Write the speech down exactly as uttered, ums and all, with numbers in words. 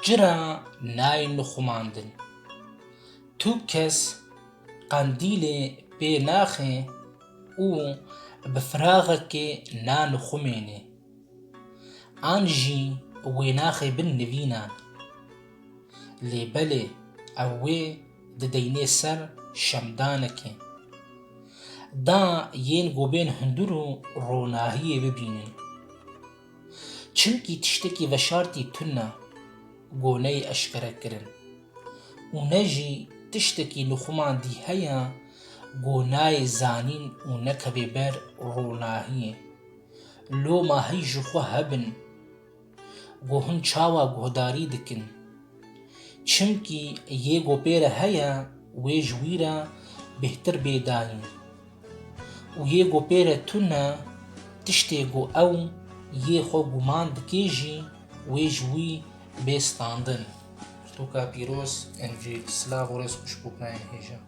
Çira nayê nixumandin? Tu kes qendîlê pê naxe û bi firaxekê nanixumêne. An jî wê naxe bin nivînan. Lê belê ew wê dideynê ser şemdanekê. Da yên ku bên hundir û ronahiyê bibînin. Çimkî tiştekî veşartî tune ku neyê eşkere kirin û ne jî tiştekî nixumandî heye ku nayê zanîn û nekevê ber ronahiyê. Loma hey ji xwe hebin ku hûn çawa guhdarî dikin. Çimkî yê ku pê re heye, wê ji wî re bêhtir bê dayîn. Û yê ku pê re tune, tiştê ku ew yê xwe guman dike jî, wê ji wî bê standin. Pirtûka pîroz, Encîl. Silav û rêz xweş bo birayên hêja.